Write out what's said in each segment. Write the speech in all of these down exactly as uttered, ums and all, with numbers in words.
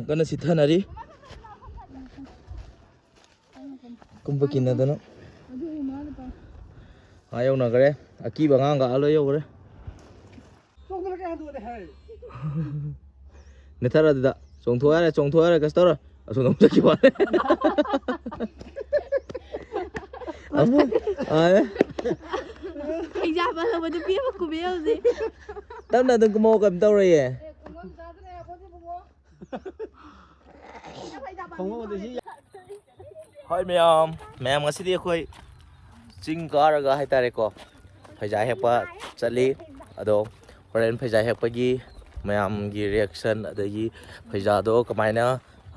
ꯀꯟꯅ ꯁꯤꯊꯅꯔꯤ꯫ ꯀꯨꯝꯕ ꯀꯤꯟꯅꯗꯅ꯫ ꯑꯥ ꯌꯧꯅꯈ꯭ꯔꯦ꯫ ꯑꯀꯤꯕ ꯑꯉꯥꯡꯒ ꯑꯥ ꯂꯣꯏ ꯌꯧꯈ꯭ꯔꯦ꯫ ꯅꯦꯊꯔ ꯑꯗꯨꯗ꯫ ꯆꯣꯡꯊꯣꯛ ꯌꯥꯔꯦ, ꯆꯣꯡꯊꯣꯛ ꯌꯥꯔꯦ, ꯀꯩꯁꯨ ꯇꯧꯔꯣꯏ꯫ ꯑꯁꯣꯝꯗ ꯑꯃꯨꯛ ꯆꯠꯈꯤꯕ ꯋꯥꯅꯦ꯫ ꯑꯃꯨꯛ, ꯑꯥ꯫ ꯑꯦꯛꯖꯥꯝ ꯍꯜꯂꯛꯄ ꯅꯨꯄꯤ ꯑꯃ ꯀꯨꯝꯃꯦ ꯍꯧꯖꯤꯛ꯫ ꯇꯞꯅ ꯑꯗꯨꯝ ꯀꯨꯝꯃꯛꯑꯣ, ꯀꯩꯝ ꯇꯧꯔꯣꯏꯌꯦ꯫ ꯍꯣꯏ ꯃꯌꯥꯝ, ꯃꯌꯥꯝ ꯉꯁꯤꯗꯤ ꯑꯩꯈꯣꯏ ꯆꯤꯡ ꯀꯥꯔꯒ ꯍꯥꯏꯇꯥꯔꯦꯀꯣ, ꯐꯩꯖꯥ ꯍꯦꯛꯄ ꯆꯠꯂꯤ꯫ ꯑꯗꯣ ꯍꯣꯔꯦꯟ ꯐꯩꯖꯥ ꯍꯦꯛꯄꯒꯤ ꯃꯌꯥꯝꯒꯤ ꯔꯤꯌꯦꯛꯁꯟ, ꯑꯗꯒꯤ ꯐꯩꯖꯥꯗꯣ ꯀꯃꯥꯏꯅ,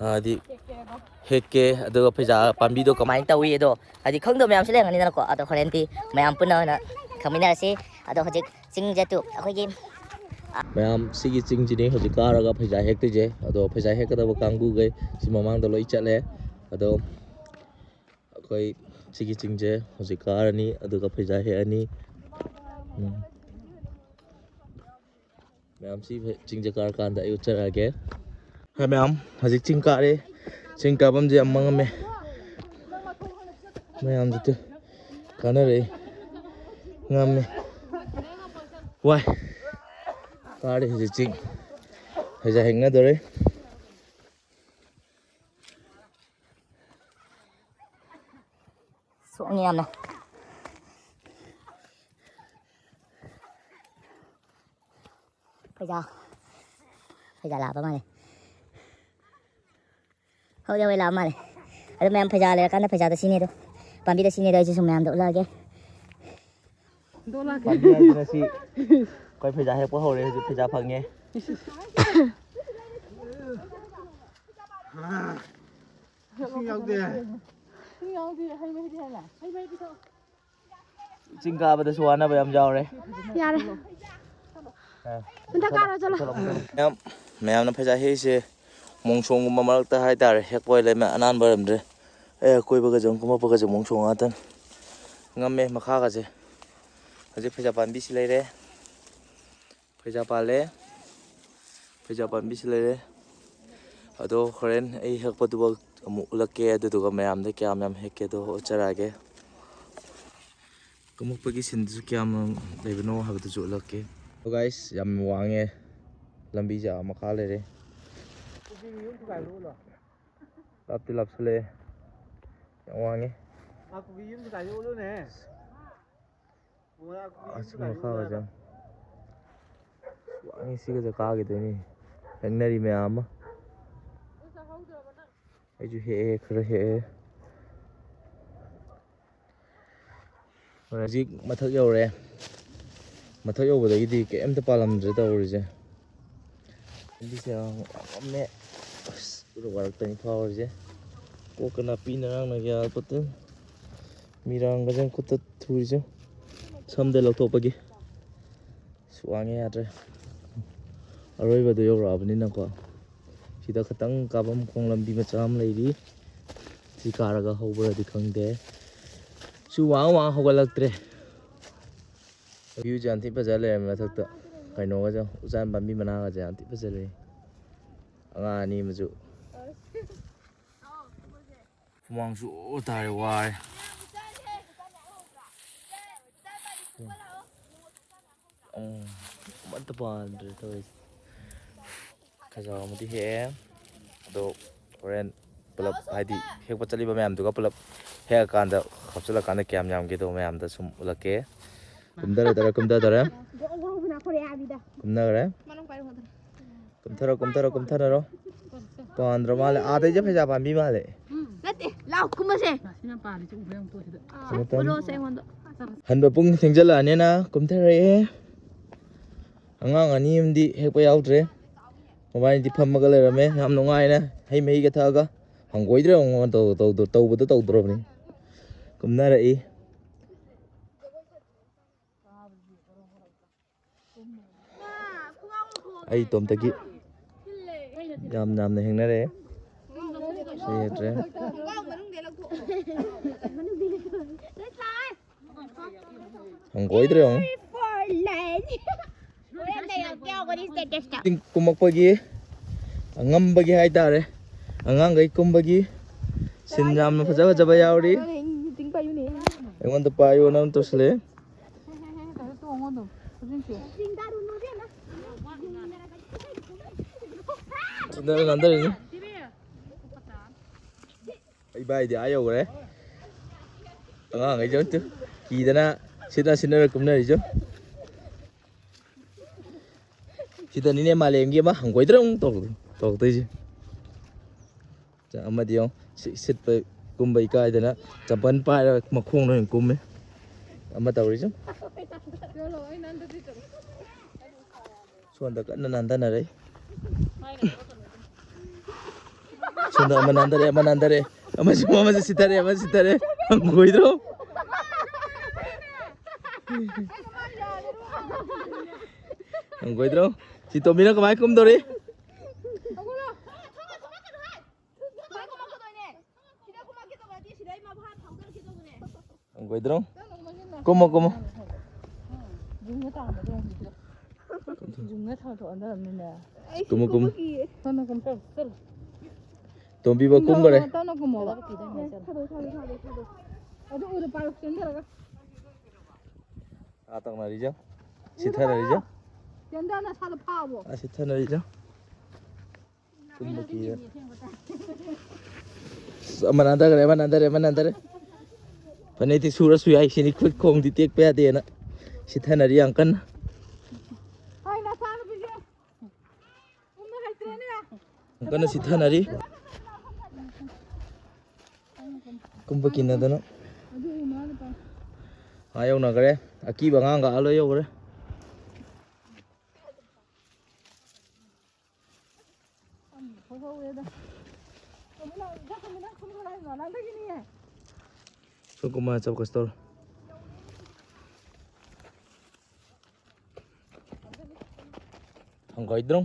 ꯍꯥꯏꯗꯤ, ꯍꯦꯛꯀꯦ, ꯑꯗꯨꯒ ꯐꯩꯖꯥ ꯄꯥꯝꯕꯤꯗꯣ ꯀꯃꯥꯏꯅ ꯇꯧꯏ ꯑꯗꯣ, ꯍꯥꯏꯗꯤ, ꯈꯪꯗꯕ ꯃꯌꯥꯝꯁꯨ ꯂꯩꯔꯝꯒꯅꯤꯗꯅꯀꯣ꯫ ꯑꯗꯣ ꯍꯣꯔꯦꯟꯗꯤ ꯃꯌꯥꯝ ꯄꯨꯟꯅ ꯑꯣꯏꯅ ꯈꯪꯃꯤꯟꯅꯔꯁꯤ꯫ ꯑꯗꯣ ꯍꯧꯖꯤꯛ ꯆꯤꯡꯁꯦ ꯇꯨ ꯑꯩꯈꯣꯏꯒꯤ ꯃꯌꯥꯝ ꯁꯤꯒꯤ ꯆꯤꯡꯁꯤꯅꯤ ꯍꯧꯖꯤꯛ ꯀꯥꯔꯒ ꯐꯩꯖꯥ ꯍꯦꯛꯇꯣꯏꯁꯦ꯫ ꯑꯗꯣ ꯐꯩꯖꯥ ꯍꯦꯛꯀꯗꯕ ꯀꯥꯡꯕꯨꯈꯩ ꯁꯤ ꯃꯃꯥꯡꯗ ꯂꯣꯏ ꯆꯠꯂꯦ꯫ ꯑꯗꯣ ꯑꯩꯈꯣꯏ ꯁꯤꯒꯤ ꯆꯤꯡꯁꯦ ꯍꯧꯖꯤꯛ ꯀꯥꯔꯅꯤ, ꯑꯗꯨꯒ ꯐꯩꯖꯥ ꯍꯦꯛꯑꯅꯤ꯫ ꯎꯝ꯫ ꯃꯌꯥꯝ ꯁꯤ ꯆꯤꯡꯁꯦ ꯀꯥꯔꯀꯥꯟꯗ ꯑꯩ ꯎꯠꯆꯔꯛꯑꯒꯦ꯫ ꯍꯣꯏ ꯃꯌꯥꯝ, ꯍꯧꯖꯤꯛ ꯆꯤꯡ ꯀꯥꯔꯦ꯫ ꯆꯤꯡ ꯀꯥꯐꯝꯁꯦ ꯌꯥꯝ ꯃꯉꯝꯃꯦ꯫ ꯃꯌꯥꯝꯁꯨ ꯇꯨ ꯀꯥꯟꯅꯔꯛꯏ꯫ ꯉꯝꯃꯦ꯫ ꯋꯥꯏ꯫ ꯀꯥꯔꯦ ꯍꯧꯖꯤꯛ ꯆꯤꯡ꯫ ꯐꯩꯖꯥ ꯍꯦꯛꯅꯗꯣꯔꯦ꯫ ꯁꯣꯛꯅꯤ ꯌꯥꯝꯅ꯫ ꯐꯩꯖꯥ, ꯐꯩꯖꯥ ꯂꯥꯛꯄ ꯃꯥꯜꯂꯦ꯫ ꯍꯧꯖꯤꯛ ꯍꯧꯖꯤꯛ ꯂꯥꯛꯑ ꯃꯥꯜꯂꯦ꯫ ꯑꯗꯣ ꯃꯌꯥꯝ ꯐꯩꯖꯥ ꯂꯩꯔꯀꯥꯟꯗ ꯐꯩꯖꯥꯗ ꯁꯤꯅꯤ ꯑꯗꯣ꯫ ꯄꯥꯝꯕꯤꯗ ꯁꯤꯅꯤ ꯑꯗꯣ ꯑꯩꯁꯦ ꯁꯨꯝ ꯃꯌꯥꯝꯗ ꯎꯠꯂꯛꯑꯒꯦ꯫ ꯄꯥꯝꯕꯤ ꯍꯥꯏꯁꯤꯅ ꯁꯤ ꯑꯩꯈꯣꯏ ꯐꯩꯖꯥ ꯍꯦꯛꯄ ꯍꯧꯔꯦ, ꯍꯧꯖꯤꯛ ꯐꯩꯖꯥ ꯐꯪꯉꯦ꯫ ꯏꯁꯤꯡ ꯌꯥꯎꯗꯦ꯫ ꯏꯁꯤꯡ ꯌꯥꯎꯗꯦ, ꯍꯩ ꯃꯍꯤꯗꯤ ꯍꯦꯜꯂꯦ꯫ ꯍꯩ ꯃꯍꯤ ꯄꯤꯊꯛꯑꯣ꯫ ꯆꯤꯡ ꯀꯥꯕꯗꯁꯨ ꯋꯥꯅꯕ ꯌꯥꯝ ꯌꯥꯎꯔꯦ꯫ ꯌꯥꯔꯦ꯫ ꯑ, ꯃꯊꯛ ꯀꯥꯔꯣ, ꯆꯠꯂꯣ꯫ ꯃꯌꯥꯝ, ꯃꯌꯥꯝꯅ ꯐꯩꯖꯥ ꯍꯦꯛꯏꯁꯦ ꯃꯣꯡꯁꯣꯡꯒꯨꯝꯕ ꯃꯔꯛꯇ ꯍꯥꯏꯇꯥꯔꯦ, ꯍꯦꯛꯄ ꯑꯣꯏ ꯂꯩꯔꯝꯃꯦ, ꯑꯅꯥꯟꯕ ꯑꯣꯏꯔꯝꯗ꯭ꯔꯦ꯫ ꯑꯦ, ꯀꯣꯏꯕꯒꯁꯦ ꯑꯃꯨꯛ ꯀꯨꯝꯃꯛꯄꯒꯁꯦ ꯃꯣꯡꯁꯣꯡ ꯉꯥꯛꯇꯅꯤ꯫ ꯉꯝꯃꯦ ꯃꯈꯥꯒꯁꯦ꯫ ꯍꯧꯖꯤꯛ ꯐꯩꯖꯥ ꯄꯥꯝꯕꯤꯁꯤ ꯂꯩꯔꯦ꯫ ꯐꯩꯖꯥ ꯄꯥꯜꯂꯦ꯫ ꯐꯩꯖꯥ ꯄꯥꯝꯕꯤꯁꯤ ꯂꯩꯔꯦ꯫ ꯑꯗꯣ ꯍꯣꯔꯦꯟ ꯑꯩ ꯍꯦꯛꯄꯗꯨꯐꯥꯎ ꯑꯃꯨꯛ ꯎꯠꯂꯛꯀꯦ, ꯑꯗꯨꯗꯨꯒ ꯃꯌꯥꯝꯗ ꯀꯌꯥꯝ ꯌꯥꯝ ꯍꯦꯛꯀꯦꯗꯣ ꯎꯠꯆꯔꯛꯑꯒꯦ꯫ ꯀꯨꯝꯃꯛꯄꯒꯤ ꯁꯤꯟꯗꯨꯁꯨ ꯀꯌꯥꯝ ꯂꯩꯕꯅꯣ ꯍꯥꯏꯕꯗꯨꯁꯨ ꯎꯠꯂꯛꯀꯦ꯫ ꯑꯗꯣ ꯒꯥꯏꯁ, ꯌꯥꯝ ꯋꯥꯡꯉꯦ, ꯂꯝꯕꯤꯁꯦ ꯑꯥ ꯃꯈꯥ ꯂꯩꯔꯦ꯫ ꯂꯥꯞꯇꯤ ꯂꯥꯞꯁꯜꯂꯛꯑꯦ, ꯌꯥꯝ ꯋꯥꯡꯉꯦ꯫ ꯑꯁ, ꯃꯈꯥꯒꯁꯦ ꯌꯥꯝ ꯋꯥꯡꯉꯤ꯫ ꯁꯤꯒꯁꯦ ꯀꯥꯈꯤꯗꯣꯏꯅꯤ, ꯍꯦꯛꯅꯔꯤ ꯃꯌꯥꯝ ꯑꯃ꯫ ꯑꯩꯁꯨ ꯍꯦꯛꯑꯦ, ꯈꯔ ꯍꯦꯛꯑꯦ꯫ ꯍꯧꯖꯤꯛ ꯃꯊꯛ ꯌꯧꯔꯦ꯫ ꯃꯊꯛ ꯌꯧꯕꯗꯒꯤꯗꯤ ꯀꯩꯝꯇ ꯄꯥꯜꯂꯝꯗ꯭ꯔꯦ ꯇꯧꯔꯤꯁꯦ꯫ ꯂꯝꯕꯤꯁꯦ ꯌꯥꯝ ꯉꯝꯃꯦ꯫ ꯑꯁ, ꯈꯨꯗ ꯋꯥꯔꯛꯇꯅꯤ ꯐꯥꯎꯔꯤꯁꯦ꯫ ꯀꯣꯛꯀ ꯅꯥꯄꯤ ꯅꯔꯥꯡꯅ ꯌꯥꯔꯛꯄꯗꯨ꯫ ꯃꯤꯔꯥꯡꯒꯁꯦ ꯈꯨꯠꯇ ꯊꯨꯔꯤꯁꯦ꯫ ꯁꯝꯗ ꯂꯧꯊꯣꯛꯄꯒꯤ꯫ ꯑꯁ, ꯋꯥꯡꯉꯦ, ꯌꯥꯗ꯭ꯔꯦ꯫ ꯑꯔꯣꯏꯕꯗ ꯌꯧꯔꯛꯑꯕꯅꯤꯅꯀꯣ꯫ ꯁꯤꯗ ꯈꯇꯪ ꯀꯥꯐꯝ ꯈꯣꯡ ꯂꯝꯕꯤ ꯃꯆꯥ ꯑꯃ ꯂꯩꯔꯤ꯫ ꯁꯤ ꯀꯥꯔꯒ ꯍꯧꯕ꯭ꯔꯗꯤ ꯈꯪꯗꯦ꯫ ꯁꯤ ꯋꯥꯡ ꯋꯥꯡ ꯍꯧꯒꯠꯂꯛꯇ꯭ꯔꯦ꯫ Viewꯁꯦ ꯌꯥꯝ ꯊꯤ ꯐꯖ ꯂꯩꯔꯝꯃꯦ ꯃꯊꯛꯇ꯫ ꯀꯩꯅꯣꯒꯁꯦ, ꯎꯆꯥꯟ ꯄꯥꯝꯕꯤ ꯃꯅꯥꯒꯁꯦ ꯌꯥꯝ ꯊꯤ ꯐꯖ ꯂꯩ꯫ ꯑꯉꯥꯡ ꯑꯅꯤ ꯑꯃꯁꯨ꯫ ꯍꯨꯃꯥꯡꯁꯨ ꯑꯣ ꯇꯥꯔꯦ, ꯋꯥꯔꯦ꯫ ꯎꯝ, ꯑꯃꯠꯇ ꯄꯥꯟꯗ꯭ꯔꯦ ꯇꯧꯔꯤꯁꯦ꯫ ꯈꯖꯥꯎ ꯑꯃꯗꯤ ꯍꯦꯛꯑꯦ꯫ ꯑꯗꯣ ꯍꯣꯔꯦꯟ ꯄꯨꯂꯞ, ꯍꯥꯏꯗꯤ ꯍꯦꯛꯄ ꯆꯠꯂꯤꯕ ꯃꯌꯥꯝꯗꯨꯒ ꯄꯨꯂꯞ ꯍꯦꯛꯑꯀꯥꯟꯗ, ꯍꯥꯞꯆꯤꯜꯂꯀꯥꯟꯗ ꯀꯌꯥꯝ ꯌꯥꯝꯒꯦꯗꯣ ꯃꯌꯥꯝꯗ ꯁꯨꯝ ꯎꯠꯂꯛꯀꯦ꯫ ꯀꯨꯝꯊꯔꯗꯔꯦ, ꯀꯨꯝꯊꯗꯔꯦ꯫ ꯀꯨꯝꯅꯈ꯭ꯔꯦ꯫ ꯀꯨꯝꯊꯔꯣ, ꯀꯨꯝꯊꯔꯣ, ꯀꯨꯝꯊꯅꯔꯣ꯫ ꯄꯥꯟꯗ꯭ꯔ ꯃꯥꯜꯂꯦ꯫ ꯑꯥꯗꯩꯁꯦ ꯐꯩꯖꯥ ꯄꯥꯟꯕꯤ ꯃꯥꯜꯂꯦ꯫ ꯅꯠꯇꯦ, ꯂꯥꯎ, ꯀꯨꯝꯃꯁꯦ꯫ ꯃꯁꯤꯅ ꯄꯥꯜꯂꯤꯁꯦ ꯎꯕ꯭ꯔꯥ ꯌꯦꯡꯉꯨ ꯇꯣ ꯁꯤꯗ꯫ ꯎꯠꯂꯣꯁꯦ ꯑꯩꯉꯣꯟꯗ꯫ ꯍꯟꯕ ꯄꯨꯡ ꯊꯦꯡꯖꯜꯂꯛꯑꯅꯤꯅ ꯀꯨꯝꯊꯔꯛꯑꯦ꯫ ꯑꯉꯥꯡ ꯑꯅꯤ ꯑꯃꯗꯤ ꯍꯦꯛꯄ ꯌꯥꯎꯗ꯭ꯔꯦ꯫ ꯃꯕꯥꯅꯤꯗꯤ ꯐꯝꯃꯒ ꯂꯩꯔꯝꯃꯦ꯫ ꯌꯥꯝ ꯅꯨꯡꯉꯥꯏꯅ ꯍꯩ ꯃꯍꯤꯒ ꯊꯛꯑꯒ꯫ ꯍꯪꯒꯣꯏꯗ꯭ꯔꯦ ꯑꯃꯨꯛ ꯇꯧ-, ꯇꯧ-, ꯇꯧꯕꯗꯣ ꯇꯧꯗ꯭ꯔꯕꯅꯤ꯫ ꯀꯨꯝꯅꯔꯛꯏ꯫ ꯑꯩ ꯏꯇꯣꯝꯇꯒꯤ ꯌꯥꯝ ꯌꯥꯝꯅ ꯍꯦꯡꯅꯔꯦ꯫ ꯁꯤ ꯍꯦꯛꯇ꯭ꯔꯦ꯫ ꯍꯪꯒꯣꯏꯗ꯭ꯔꯦ ꯑꯃꯨꯛ꯫ ꯆꯤꯡ ꯀꯨꯝꯃꯛꯄꯒꯤ ꯑꯉꯝꯕꯒꯤ ꯍꯥꯏꯇꯥꯔꯦ, ꯑꯉꯥꯡꯈꯩ ꯀꯨꯝꯕꯒꯤ ꯁꯤꯟ ꯌꯥꯝꯅ ꯐꯖ ꯐꯖꯕ ꯌꯥꯎꯔꯤ꯫ ꯄꯥꯏꯌꯨꯅꯦ, ꯏꯟꯖꯤꯟ ꯄꯥꯏꯌꯨꯅꯦ꯫ ꯑꯩꯉꯣꯟꯗ ꯄꯥꯏꯌꯣꯅ ꯑꯃ ꯇꯧꯁꯤꯜꯂꯛꯑꯦ꯫ ꯍꯦ, ꯍꯦ, ꯍꯦ, ꯇꯧꯔ ꯇꯣꯡꯉꯣ ꯑꯗꯨꯝ꯫ ꯍꯧꯖꯤꯛꯁꯦ꯫ ꯁꯤꯟꯗꯔ ꯅꯥꯟꯗꯔꯤꯅꯤ꯫ ꯏꯕꯥꯏꯗꯤ ꯑꯥ ꯌꯧꯈ꯭ꯔꯦ꯫ ꯑꯉꯥꯡꯈꯩꯁꯨ ꯀꯤꯗꯅ ꯁꯤꯠꯅ ꯁꯤꯠꯅꯔ ꯀꯨꯝꯅꯔꯤꯁꯨ꯫ ꯁꯤꯗꯅꯤꯅꯦ ꯃꯥꯂꯦꯝꯒꯤ ꯑꯃ ꯍꯪꯒꯣꯏꯗ꯭ꯔꯣꯡ ꯇꯧꯔꯛ-, ꯇꯧꯔꯛꯇꯣꯏꯁꯦ꯫ ꯆ-, ꯑꯃꯗꯤ ꯌꯦꯡꯉꯣ, ꯁꯤ-, ꯁꯤꯠꯄ ꯀꯨꯝꯕ ꯏꯀꯥꯏꯗꯅ ꯆꯝꯄꯜ ꯄꯥꯏꯔꯒ ꯃꯈꯣꯡꯅ ꯑꯣꯏꯅ ꯀꯨꯝꯃꯦ꯫ ꯑꯃ ꯇꯧꯔꯤꯁꯦ꯫ ꯁꯣꯝꯗ ꯀꯟꯅ ꯅꯥꯟꯊꯅꯔꯦ꯫ ꯁꯣꯝꯗ ꯑꯃ ꯅꯥꯟꯊꯔꯦ, ꯑꯃ ꯅꯥꯟꯊꯔꯦ꯫ ꯑꯃꯁꯨ, ꯑꯃꯁꯨ ꯁꯤꯊꯔꯦ, ꯑꯃꯁꯨ ꯁꯤꯊꯔꯦ꯫ ꯍꯪꯒꯣꯏꯗ꯭ꯔꯣ? ꯍꯪꯒꯣꯏꯗ꯭ꯔꯣ? ꯁꯤ ꯇꯣꯝꯕꯤꯅ ꯀꯃꯥꯏ ꯀꯨꯝꯗꯧꯔꯤ? ꯍꯪꯒꯣꯏꯗ꯭ꯔꯣ? ꯀꯨꯝꯃꯣ, ꯀꯨꯝꯃꯣ꯫ ꯌꯨꯡꯅ ꯇꯥꯡꯕꯗꯣ ꯌꯦꯡꯉꯨ꯫ ꯌꯨꯡꯅ ꯊꯥꯡꯗꯣꯛꯑꯗꯕꯅꯤꯅꯦ꯫ ꯀꯨꯝꯃꯣ, ꯀꯨꯝꯃꯣ꯫ ꯇꯞꯅ ꯀꯨꯝꯃꯣ꯫ ꯆꯠꯂꯣ, ꯆꯠꯂꯣ꯫ ꯇꯣꯝꯕꯤꯕ ꯀꯨꯝꯈꯔꯦ꯫ ꯇꯞꯅ ꯀꯨꯝꯃꯣꯕ꯫ ꯊꯥꯗꯣꯛ, ꯊꯥꯗꯣꯛ, ꯊꯥꯗꯣꯛ, ꯊꯥꯗꯣꯛ꯫ ꯑꯗꯨ ꯎꯗ ꯄꯥꯏꯌꯨ, ꯆꯦꯟꯊꯔꯒ꯫ ꯑꯥ ꯇꯧꯅꯔꯤꯖꯦ꯫ ꯎꯗ ꯁꯤꯊꯅꯔꯤꯖꯦ꯫ ꯄꯥꯏꯌꯣ꯫ ꯆꯦꯟꯊ, ꯅꯁꯥꯗꯣ ꯐꯥꯎꯋꯣ꯫ ꯑꯥ ꯁꯤꯊꯅꯔꯤꯖꯦ꯫ ꯀꯨꯝꯕ ꯀꯤꯔꯦ꯫ ꯑꯁ, ꯑꯃ ꯅꯥꯟꯊꯈ꯭ꯔꯦ, ꯑꯃ ꯅꯥꯟꯊꯔꯦ, ꯑꯃ ꯅꯥꯟꯊꯔꯦ꯫ ꯐꯅꯦꯛꯇꯤ ꯁꯨꯔꯁꯨ ꯌꯥꯏ, ꯁꯤꯅꯤ ꯈꯨꯠ ꯈꯣꯡꯗꯤ ꯇꯦꯛꯄ ꯌꯥꯗꯦꯅ ꯁꯤꯊꯅꯔꯤ ꯌꯥꯝ ꯀꯟꯅ꯫ ꯍꯥꯏ, ꯅꯆꯥꯅꯨꯄꯤꯁꯦ ꯀꯨꯝꯕ ꯍꯩꯇ꯭ꯔꯦꯅꯦ꯫ ꯌꯥꯝ ꯀꯟꯅ ꯁꯤꯊꯅꯔꯤ꯫ ꯀꯨꯝꯕ ꯀꯤꯅꯗꯅ꯫ ꯑꯗꯨ ꯃꯥꯅ ꯄꯥ-, ꯑꯥ ꯌꯧꯅꯈ꯭ꯔꯦ꯫ ꯑꯀꯤꯕ ꯑꯉꯥꯡꯒ ꯑꯥ ꯂꯣꯏ ꯌꯧꯈ꯭ꯔꯦ꯫ ꯍꯣꯏ, ꯍꯧꯔꯦꯗ꯫ ꯀꯃꯤꯅꯥ, ꯏꯆꯥ ꯀꯃꯤꯅꯥ, ꯁꯨꯝ ꯍꯥꯏꯅꯣ, ꯂꯥꯟꯗꯒꯤꯅꯤꯌꯦ꯫ ꯁꯨꯝ ꯀꯨꯝꯃ ꯆꯠꯄ ꯀꯩꯁꯨ ꯇꯧꯔꯣꯏ꯫ ꯍꯪꯒꯣꯏꯗ꯭ꯔꯣ?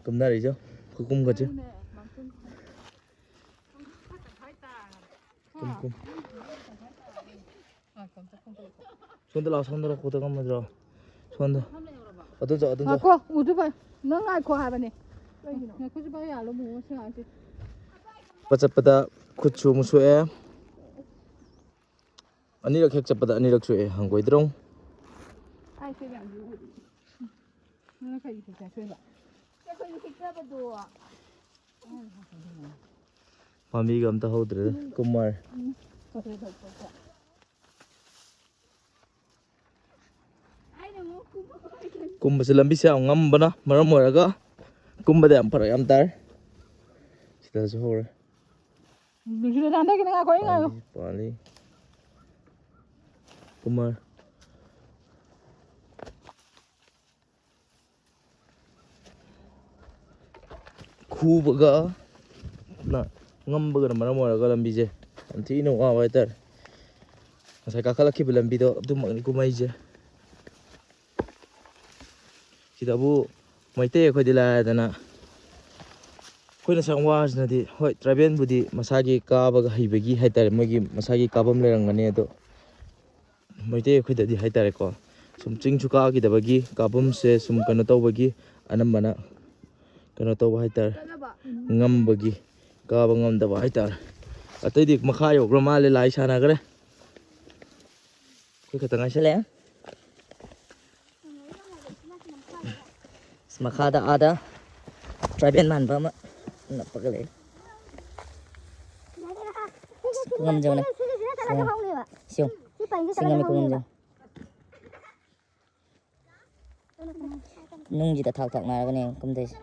ꯀꯨꯝꯅꯔꯤꯁꯦ, ꯈꯨꯀꯨꯝꯒꯁꯦ꯫ ꯀꯨꯝ, ꯀꯨꯝ꯫ ꯁꯣꯝꯗ ꯂꯥꯛꯑꯣ, ꯁꯣꯝꯗ ꯂꯥꯛꯑꯣ, ꯈꯨꯗ ꯀꯝꯃꯗ꯭ꯔꯣ? ꯁꯣꯝꯗ꯫ ꯑꯗꯨꯝ ꯆꯠꯂꯣ, ꯑꯗꯨꯝ ꯆꯠꯂꯣ꯫ ꯉꯥꯏꯈꯣ, ꯎꯗ꯭ꯔꯤꯕ꯫ ꯅꯪ ꯉꯥꯏꯈꯣ ꯍꯥꯏꯕꯅꯦ꯫ ꯀꯩꯒꯤꯅꯣ? ꯉꯥꯏꯈꯣ, ꯁꯤ ꯄꯥꯏ ꯌꯥꯜꯂꯣ, ꯃꯣꯃꯣ ꯁꯤ ꯉꯥꯏꯍꯥꯛꯁꯤ꯫ ꯆꯠꯄꯗ ꯈꯨꯠꯁꯨ ꯑꯃꯨꯛ ꯁꯣꯛꯑꯦ꯫ ꯑꯅꯤꯔꯛ ꯍꯦꯛ ꯆꯠꯄꯗ ꯑꯅꯤꯔꯛ ꯁꯣꯛꯑꯦ, ꯍꯪꯒꯣꯏꯗ꯭ꯔꯣ? ꯑꯩ ꯁꯤ ꯃꯌꯥꯝꯁꯤ ꯎꯗꯦ꯫ ꯅꯪꯅ ꯀꯩꯒꯤ ꯄꯩꯁꯥ ꯁꯣꯏꯕ? ꯑꯩꯈꯣꯏꯒꯤ ꯍꯦꯛꯆꯕꯗꯣ꯫ ꯄꯥꯝꯕꯤꯒ ꯑꯝꯇ ꯍꯧꯗ꯭ꯔꯦꯗ, ꯀꯨꯝꯃꯔ꯫ ꯎꯝ꯫ ꯀꯨꯝꯕꯁꯦ ꯂꯝꯕꯤꯁꯦ ꯌꯥꯝ ꯉꯝꯕꯅ ꯃꯔꯝ ꯑꯣꯏꯔꯒ ꯀꯨꯝꯕꯗ ꯌꯥꯝ ꯐꯔꯛ ꯌꯥꯝ ꯇꯥꯔꯦ꯫ ꯁꯤꯗꯁꯨ ꯍꯧꯔꯦ꯫ ꯅꯨꯡꯁꯤꯠ ꯍꯟꯗꯛꯀꯤꯅꯦ, ꯉꯥꯏꯈꯣ, ꯑꯩ ꯉꯥꯏꯌꯨ꯫ ꯄꯥꯜꯂꯤ, ꯄꯥꯜꯂꯤ꯫ ꯀꯨꯝꯃꯔ꯫ ꯈꯨꯕꯒ ꯅ ꯉꯝꯕꯒꯅ ꯃꯔꯝ ꯑꯣꯏꯔꯒ ꯂꯝꯕꯤꯁꯦ ꯌꯥꯝ ꯊꯤꯅ ꯋꯥꯕ ꯍꯥꯏꯇꯥꯔꯦ꯫ ꯉꯁꯥꯏ ꯀꯥꯈꯠꯂꯛꯈꯤꯕ ꯂꯝꯕꯤꯗꯣ ꯑꯗꯨꯃꯛꯅꯤ ꯀꯨꯝꯃꯛꯏꯁꯦ꯫ ꯁꯤꯗꯕꯨ ꯃꯩꯇꯩ ꯑꯩꯈꯣꯏꯗꯤ ꯂꯥꯏꯔꯗꯅ, ꯑꯩꯈꯣꯏꯅ ꯁꯛ ꯋꯥꯁꯤꯅꯗꯤ, ꯍꯣꯏ, ꯇ꯭ꯔꯥꯏꯕꯦꯜꯕꯨꯗꯤ ꯃꯁꯥꯒꯤ ꯀꯥꯕꯒ ꯍꯩꯕꯒꯤ ꯍꯥꯏꯇꯥꯔꯦ, ꯃꯣꯏꯒꯤ ꯃꯁꯥꯒꯤ ꯀꯥꯐꯝ ꯂꯩꯔꯝꯒꯅꯤ, ꯑꯗꯣ ꯃꯩꯇꯩ ꯑꯩꯈꯣꯏꯗꯗꯤ ꯍꯥꯏꯇꯥꯔꯦꯀꯣ, ꯁꯨꯝ ꯆꯤꯡꯁꯨ ꯀꯥꯈꯤꯗꯕꯒꯤ, ꯀꯥꯐꯝꯁꯦ ꯁꯨꯝ ꯀꯩꯅꯣ ꯇꯧꯕꯒꯤ, ꯑꯅꯝꯕꯅ ꯀꯩꯅꯣ ꯇꯧꯕ ꯍꯥꯏꯇꯥꯔꯦ, ꯉꯝꯕꯒꯤ, ꯀꯥꯕ ꯉꯝꯗꯕ ꯍꯥꯏꯇꯥꯔꯦ꯫ ꯑꯇꯩꯗꯤ ꯃꯈꯥ ꯌꯧꯈ꯭ꯔ ꯃꯥꯜꯂꯦ, ꯂꯥꯏ ꯁꯥꯟꯅꯈ꯭ꯔꯦ꯫ ꯑꯩꯈꯣꯏ ꯈꯛꯇ ꯉꯥꯏꯁꯜꯂꯛꯑꯦ꯫ ꯑꯁ, ꯃꯈꯥꯗ ꯑꯥꯗ ꯇ꯭ꯔꯥꯏꯕꯦꯜ ꯃꯥꯟꯕ ꯑꯃ ꯅꯞꯄꯒ ꯂꯩ꯫ ꯉꯝꯖꯧꯅꯦ꯫ ꯁꯤ ꯉꯝꯃꯤ ꯈꯨꯉꯝꯖꯧ꯫ ꯅꯨꯡꯁꯤꯗ ꯊꯥꯛ ꯊꯥꯛ ꯅꯥꯔꯒꯅꯦ ꯀꯨꯝꯗꯣꯏꯁꯦ꯫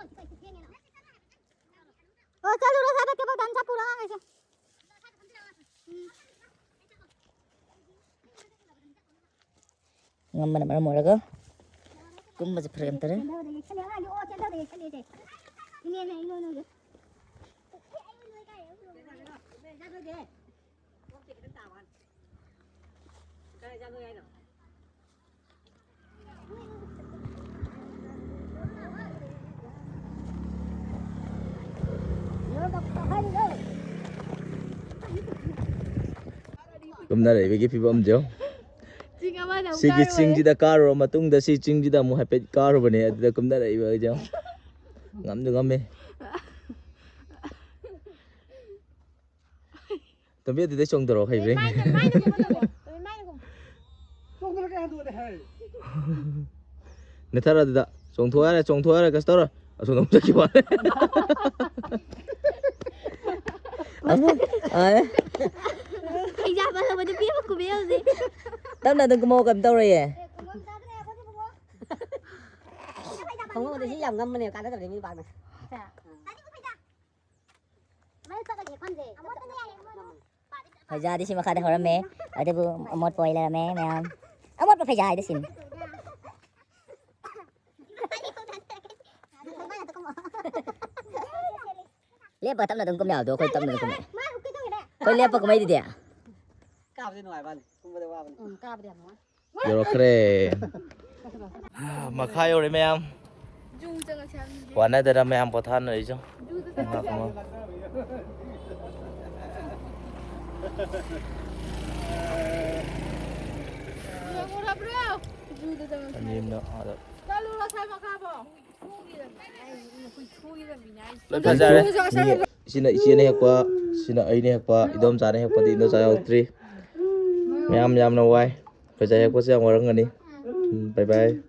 ꯑꯣ, ꯆꯠꯂꯨꯔꯣ, ꯁ꯭ꯋꯥꯏꯗ ꯇꯦꯕꯜ ꯇꯥꯟ ꯆꯠꯄꯨꯔꯣ ꯑꯉꯥꯡꯈꯩꯁꯦ꯫ ꯉꯝꯕꯅ ꯃꯔꯝ ꯑꯣꯏꯔꯒ ꯀꯨꯝꯕꯁꯦ ꯐꯔꯛ ꯌꯥꯝ ꯇꯥꯔꯦ꯫ ꯆꯦꯟꯊꯕꯗ ꯌꯩꯁꯜꯂꯦ, ꯑꯉꯥꯡꯗꯤ ꯑꯣ ꯆꯦꯟꯊꯕꯗ ꯌꯩꯁꯜꯂꯦꯁꯦ꯫ ꯏꯅꯦꯅ ꯑꯩꯉꯣꯟꯗ ꯀꯨꯝꯅꯔꯛꯏꯕꯒꯤ ꯐꯤꯕꯝꯁꯦ ꯌꯦꯡꯉꯣ꯫ ꯆꯤꯡ ꯑꯃꯗ ꯑꯃꯨꯛ ꯁꯤꯒꯤ ꯀꯥꯔꯨꯔꯦ꯫ ꯆꯤꯡꯁꯤꯗ ꯀꯥꯔꯨꯔ ꯃꯇꯨꯡꯗ ꯁꯤ ꯆꯤꯡꯁꯤꯗ ꯑꯃꯨꯛ ꯍꯥꯏꯐꯦꯠ ꯀꯥꯔꯨꯕꯅꯦ, ꯑꯗꯨꯗ ꯀꯨꯝꯅꯔꯛꯏꯕ ꯍꯥꯏꯁꯦ ꯌꯦꯡꯉꯣ꯫ ꯉꯝꯗꯤ ꯉꯝꯃꯦ꯫ ꯇꯣꯝꯕꯤ, ꯑꯗꯨꯗꯩ ꯆꯣꯡꯊꯔꯛꯑꯣ, ꯍꯩꯕ꯭ꯔꯥ ꯌꯦꯡꯒꯦ꯫ ꯅꯦꯠꯊꯔꯣ ꯑꯗꯨꯗ꯫ ꯆꯣꯡꯊꯣꯛ ꯌꯥꯔꯦ, ꯆꯣꯡꯊꯣꯛ ꯌꯥꯔꯦ, ꯀꯩꯁꯨ ꯇꯧꯔꯣꯏ꯫ ꯑꯁꯣꯝꯗ ꯑꯃꯨꯛ ꯆꯠꯈꯤꯕ ꯋꯥꯅꯦ꯫ ꯑꯃꯨꯛ, ꯑꯥ꯫ ꯐꯩꯖꯥ ꯄꯥꯜꯂꯕ ꯅꯨꯄꯤ ꯑꯃ ꯀꯨꯝꯃꯦ ꯍꯧꯖꯤꯛ꯫ ꯇꯞꯅ ꯑꯗꯨꯝ ꯀꯨꯝꯃꯛꯑꯣ, ꯀꯩꯝ ꯇꯧꯔꯣꯏꯌꯦ꯫ ꯈꯣꯡꯎꯞ ꯑꯗꯨ ꯁꯤ ꯌꯥꯝ ꯉꯝꯕꯅꯦ, ꯀꯥꯟꯅꯗꯕꯅꯦ ꯃꯤ ꯄꯥꯛꯅ꯫ ꯐꯩꯖꯥꯗꯤ ꯁꯤ ꯃꯈꯥꯗ ꯍꯧꯔꯝꯃꯦ, ꯑꯗꯨꯕꯨ ꯑꯃꯣꯠꯄ ꯑꯣꯏ ꯂꯩꯔꯝꯃꯦ ꯃꯌꯥꯝ꯫ ꯑꯃꯣꯠꯄ ꯐꯩꯖꯥ ꯍꯥꯏꯗꯣ ꯁꯤꯅꯤ꯫ ꯂꯦꯞꯄ ꯇꯞꯅ ꯑꯗꯨꯝ ꯀꯨꯝ ꯌꯥꯕꯗꯣ, ꯑꯩꯈꯣꯏ ꯇꯞꯅ ꯑꯗꯨꯝ ꯀꯨꯝꯃꯛꯑꯦ꯫ ꯑꯩꯈꯣꯏ ꯂꯦꯞꯄ ꯀꯨꯝꯃꯛꯏꯗꯨꯗꯤ꯫ ꯀꯥꯕꯗꯤ ꯅꯨꯡꯉꯥꯏꯕꯅꯤ, ꯀꯨꯝꯕꯗ ꯋꯥꯕꯅꯤ꯫ ꯎꯝ, ꯀꯥꯕꯗꯤ ꯌꯥꯝ ꯅꯨꯡꯉꯥꯏ꯫ ꯌꯧꯔꯛꯈ꯭ꯔꯦ꯫ ꯃꯈꯥ ꯌꯧꯔꯦ ꯃꯌꯥꯝ꯫ ꯖꯨ ꯆꯪꯉꯁꯦ ꯍꯥꯏꯕꯅꯤꯅꯦ꯫ ꯋꯥꯅꯗꯅ ꯃꯌꯥꯝ ꯄꯣꯊꯥꯅꯔꯤꯁꯦ꯫ ꯖꯨꯗ ꯆꯪꯉꯁꯦ꯫ ꯉꯥꯏꯈꯣ, ꯉꯥꯏꯈꯣ꯫ ꯌꯦꯡꯉꯨꯔꯕ꯭ꯔꯣ? ꯖꯨꯗ ꯆꯪꯉꯁꯦ꯫ ꯑꯅꯤ ꯑꯃꯅ ꯑꯥꯗ꯫ ꯆꯠꯂꯨꯔꯣ ꯁ꯭ꯋꯥꯏ ꯃꯈꯥꯕꯣ꯫ ꯂꯣꯏ ꯐꯖꯔꯦ꯫ ꯁꯤꯅ ꯏꯆꯦꯅ ꯍꯦꯛꯄ, ꯁꯤꯅ ꯑꯩꯅ ꯍꯦꯛꯄ, ꯏꯗꯣꯝꯆꯥꯅ ꯍꯦꯛꯄꯗꯤ ꯏꯗꯣꯝꯆꯥ ꯌꯥꯎꯔꯛꯇ꯭ꯔꯤ꯫ ꯃꯌꯥꯝ ꯌꯥꯝꯅ ꯋꯥꯏ꯫ ꯐꯩꯖꯥ ꯍꯦꯛꯄꯁꯦ ꯌꯥꯝ ꯋꯥꯔꯝꯒꯅꯤ꯫ ꯎꯝ, bye bye꯫